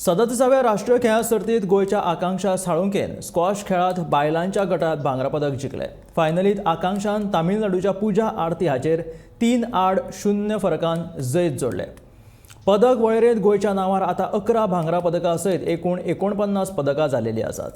सदतीसाव्या राष्ट्रीय खेळां सर्तीत गोंयच्या आकांक्षा साळुंकेन स्क्वॉश खेळांत बायलांच्या गटात भांगरा पदक जिखलें. फायनलीत आकांक्षान तामिळनाडूच्या पुजा आरती हाचेर 3-0 फरकान जैत जोडलें. पदक वळेरेंत गोंयच्या नांवार आतां 11 भांगरा पदकां सयत एकूण 49 पदकां जाल्लीं आसात.